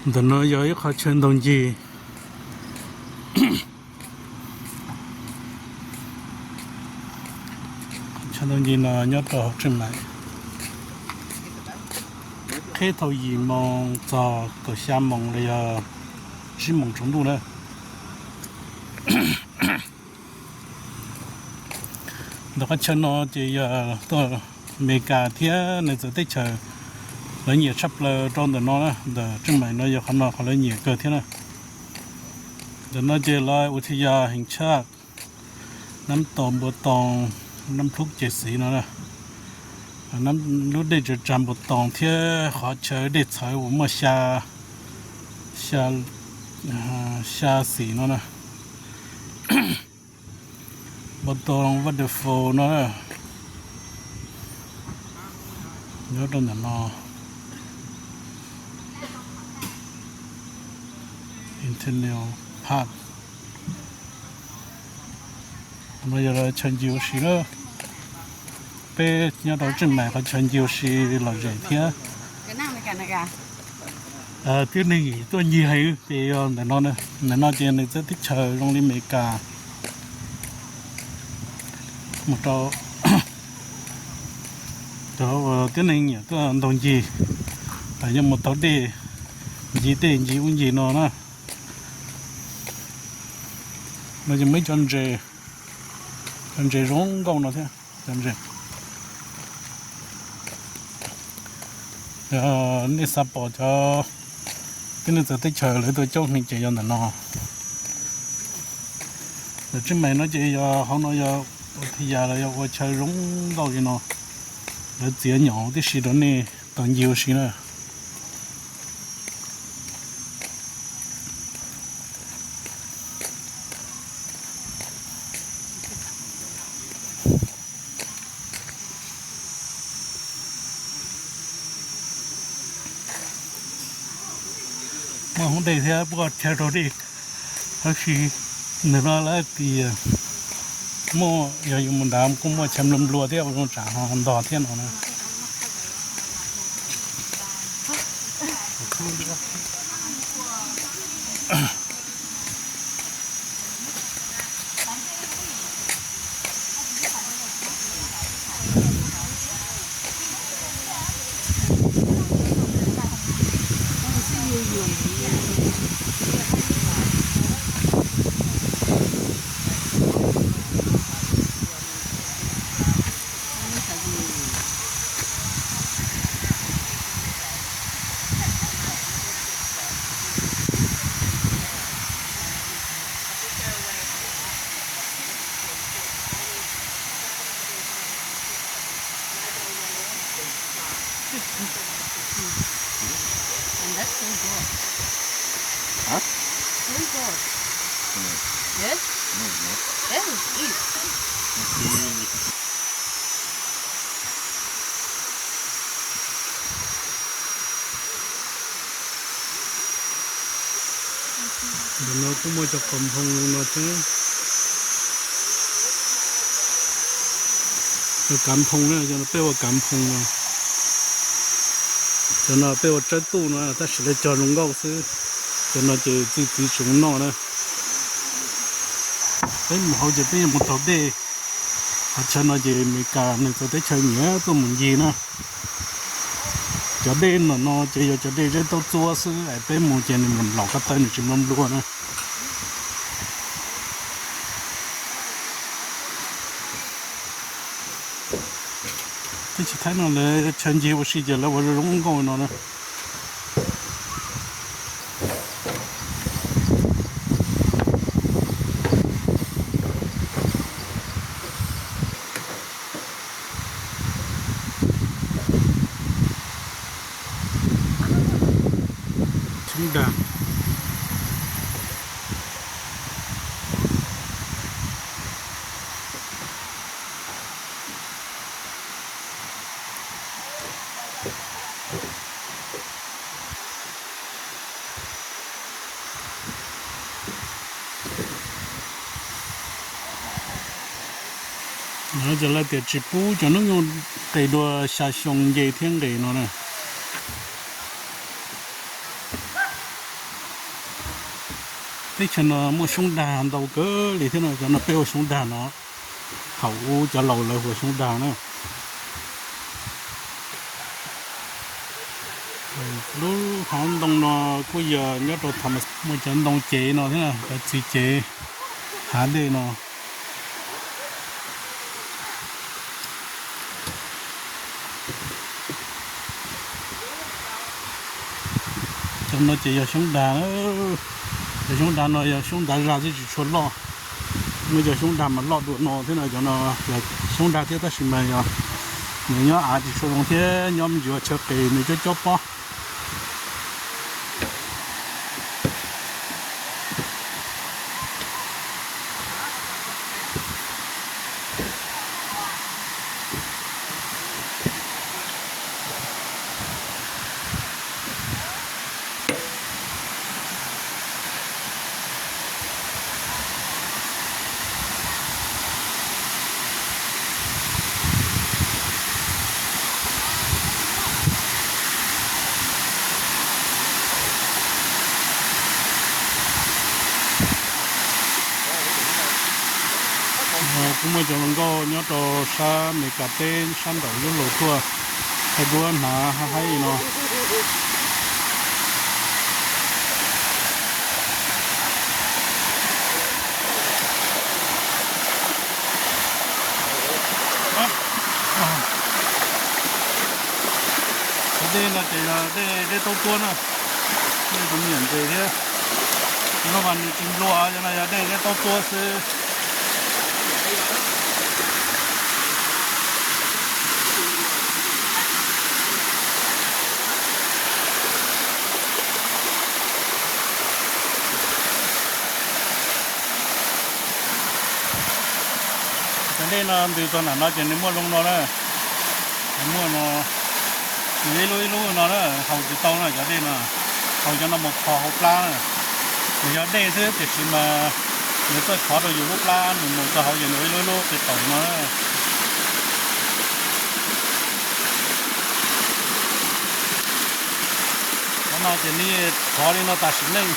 Ntawm no yog ib qhov chaw ntaus ncig. Qhov chaw ntaus ncig no nyob rau hauv Tseej Maim, qhib thaum yim moos txog kaum xya moos los yog tsib moos tsaus ntuj na. Ntawm qhov chaw no ces yog tuaj Amelikas thiab nws txawv teb chaws lawv nyiam tshaj plaws rau ntawm no na. Ntawm Tseej Maim no yog qhov no qhov lawv nyiam kawg thiab na. Ntawm no ces lawv ua txhij ya heev tshaj, nab toos npua toos, nab plhub ces xiv no na. Lub dej tsav tsag npua toos thiab qhov chaw dej txhawv uas muaj xya, xya, xya xim no na. Npua toos waterfall no na, nyob rau ntawm no. Internal Park no yog chaw ncig ua si na. Peb nyob rau Tseej Maim qhov chaw ncig ua si lom zem thiab tib neeg tuaj ncig heev ces yog ntawm no. Ntawm no ces nws txawv teb chaws zoo li Amelikas mus rau cov uas tib neeg nyiam tuaj ntaus ncig, yog mus taug dej, ncig dej ncig ub ncig no na. No ces muaj ib co ntses, cov ntses zoo nkauj no thiab. Cov ntses, nej xav pom cov tib neeg txawv teb chaws lawv tuaj coob heev ces yog ntawm no. Ntawm Tseej Maim no ces yog hauv no yog ua thij ya los yog ua chaw zoo nkauj li no, lawv txiav nyom tib si rau nej tau ncig ua si na. Muaj hoob dej thiab puab chaw rau dej, tab sis ntawm no lawv tias muaj, yog yus mus nrad kuj muaj chaw nplua nplua thiab ua zoo tsam ho ntog thiab no na. And that's so good. Huh? So good. Mm. Yes? Mm, yes. Yes, eat. Okay. Ntawm no kuj muaj cov qos nphoo no thiab. Cov kav nphoo na, cov no peb ua kav nphoo no. Cov no peb ua tsawb tuj no tab sis lawv cog zoo nkauj xwb. Cov no ces txij txiv tseem noj na. Peb mus hauv ces peb yuav mus taug dej. Qhov chaw no ces Amelikas nws txawv teb chaws nyiam tuaj mus ncig na. Cov dej no no ces yog cov dej zeb taub txuab xwb, es peb mus ces nws mus laus ko taw nws tsis nplua nplua na. Teb chaws Thaib no lawv chaw ncig ua si ces lawv ua zoo nkauj no na. Cheeb Dam. Ces lawv tias tsis pub cov hnub nyoog qis dua xya xyoo nce thiab nqis no na. Teb chaws no muaj xyoob dag ntau kawg li thiab no, cov no peb ua xyoob dag no, thaum ub cov laus lawv ua xyoob dag na. Lub hauv ntoo no kuj yog nyob rau tham, muaj cov ntoo cev no thiab, cov txiv cev hav dej no. Cov no ces yog xyoob dag, cov xyoob dag no yog xyoob dav zaj xwb tsis tshua loj. Muaj cov xyoob dag mas loj dua no thiab no, cov no yog xyoob dag thiab tab sis mas yog nws nyob av tsis tshua zoo thiab nyob me ntsis ua chaw qis nws cob cob pob. Kuj muaj cov hluas nkauj nyob rau sab Amelikas teb sab nraum Yus Laus tuaj thaij duab hnav haib haib li no. Cov dej no ces yog dej, dej taub tuab na, dej tus me nyuam ntses thiab. Cov no mas nws tsis nplua, cov no yog dej, dej taub tuab xwb. Cov dej no ntws txog nram no ces nws muaj zoo no na. Nws muaj no, nws ib lub ib lub no na, haus tsis tau na cov dej no. Haus cov no mus khov hauv plab na. Nws yog dej xwb tiam sis mas nws txawj khov rau yus lub plab, nws mus txog hauv ces nws ib lub ib lub qis qaum no na. Cov no ces nws khov li no tas sim neej.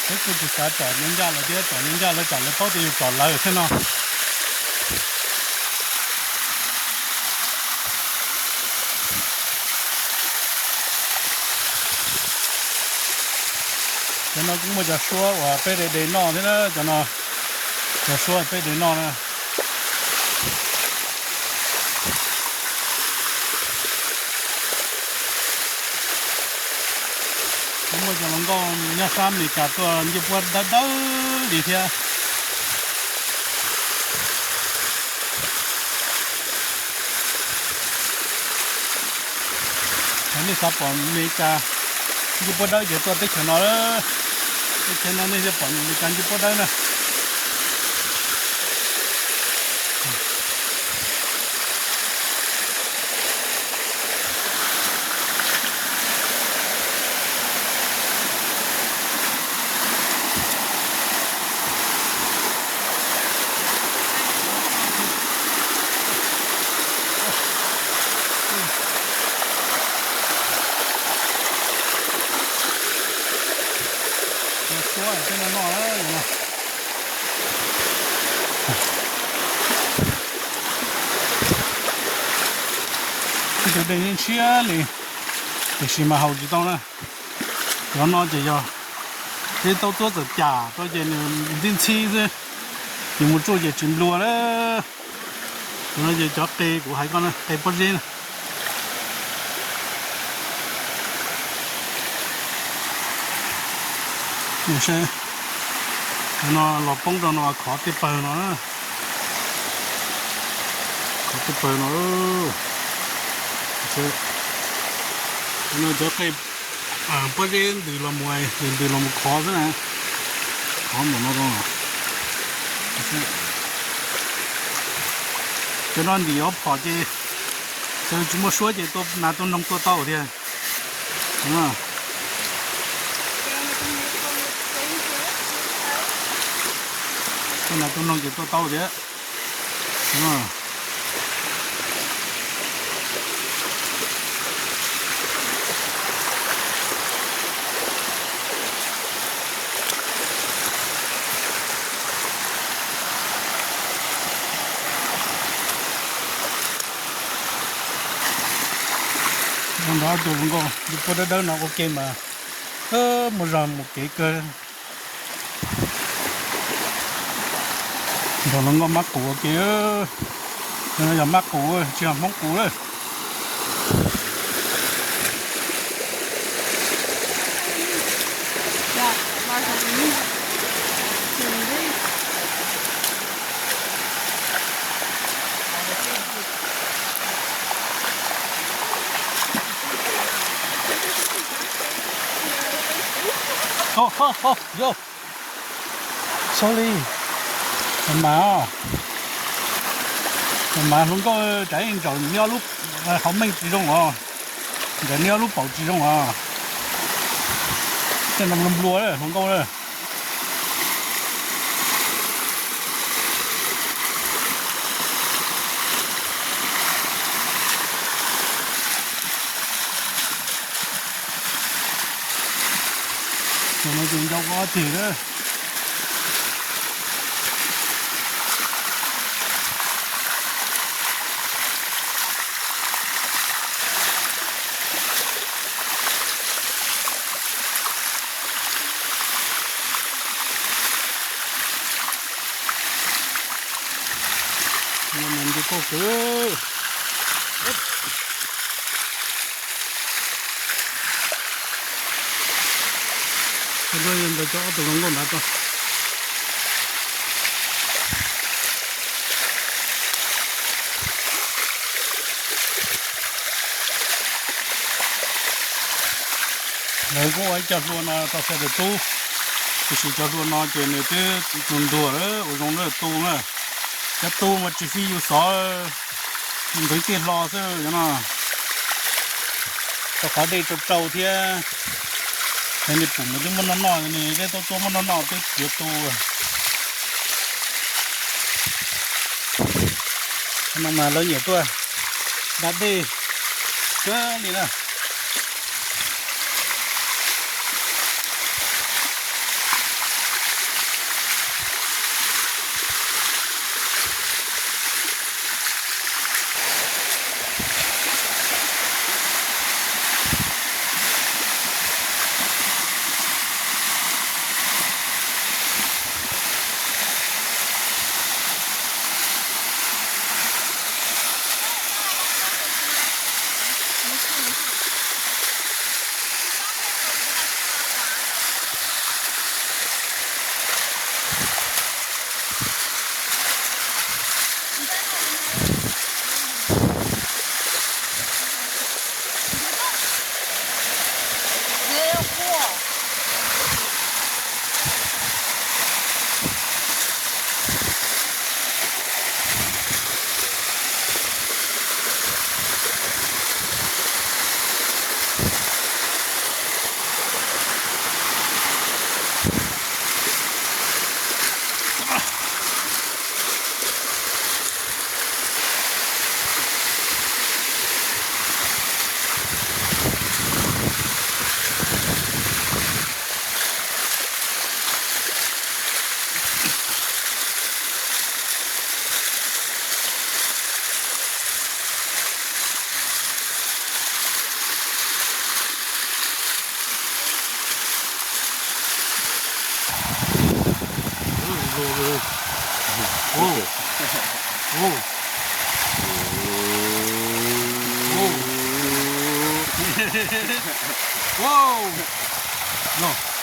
Peb kuj tsis xav tsom nyob ncaj lawv thiab, tsom nyob ncaj lawv tsam lawv paub tias yus tsom lawv thiab no. Cov no kuj muaj cov suab uas peb de de noj thiab na, cov no, cov suab peb de noj na. Kuj muaj cov hluas nkauj nyob sab Amelikas tuaj ncej puab dawb dawb li thiab. Yog nej xav pom Amelikas ncej puab dawb ces tuaj teb chaws no, teb chaws no nej thiaj pom Amelikas ncej puab dawb na. Cov suab thiab no noj. Ib tug dej ntshiab li, tiam sis mas haus tsis tau na. Cov no ces yog dej taub tuab txawm cam rau ces nws ntxhib ntxhib xwb, yus mus tsuj ces tsis nplua na. Cov no ces cov qe kuv hais koj na, qe pob zeb na. Cov no los poob rau no khov tej pawg no, khov tej pawg no. Cov no cov qe pob zeb ntws los mus, ntws los mus khov xwb na. Khov mus no zoo. Cov no ntim ob phom ces, cov tsis muaj suab ces tua nas tua noog tua tau thiab. Tua nas tua noog ces tua tau thiab. Nrog ob tug hluas nkauj tus puab dawb dawb no ua ke mas muaj zog mus kev kawg. Nrog hluas nkauj mab qus ua ke, yog mab qus tsis yog Hmoob qus lawm. Sorry, mas, mas hluas nkauj tsam ib ntsaum nyob lub hauv meej tsis zoo os, ntsaum nyob lub paum tsis zoo os. Tej no nplua nplua hluas nkauj na. Tus no ces ncau ob ceg lawm. Nce tuaj kawg. Ntawd cov ob tug hluas nkauj ntawd tau. Lawv kuj ua ib co hlua no rau sawv daws tub, tiam sis cov hlua no ces nws twb tu ntuag lawm, ua zoo lawm tu na. Cov tu mas tsis fij yus xov, nws ntev tiaj hlo xwb no. Rau qhov dej tsau tsau thiab, es nws pum nws twb muaj noj noj, nws dej tuaj tuaj muaj noj noj twb txiav tu. No mas lawv nyiam tuaj da dej kawg li na. Wow.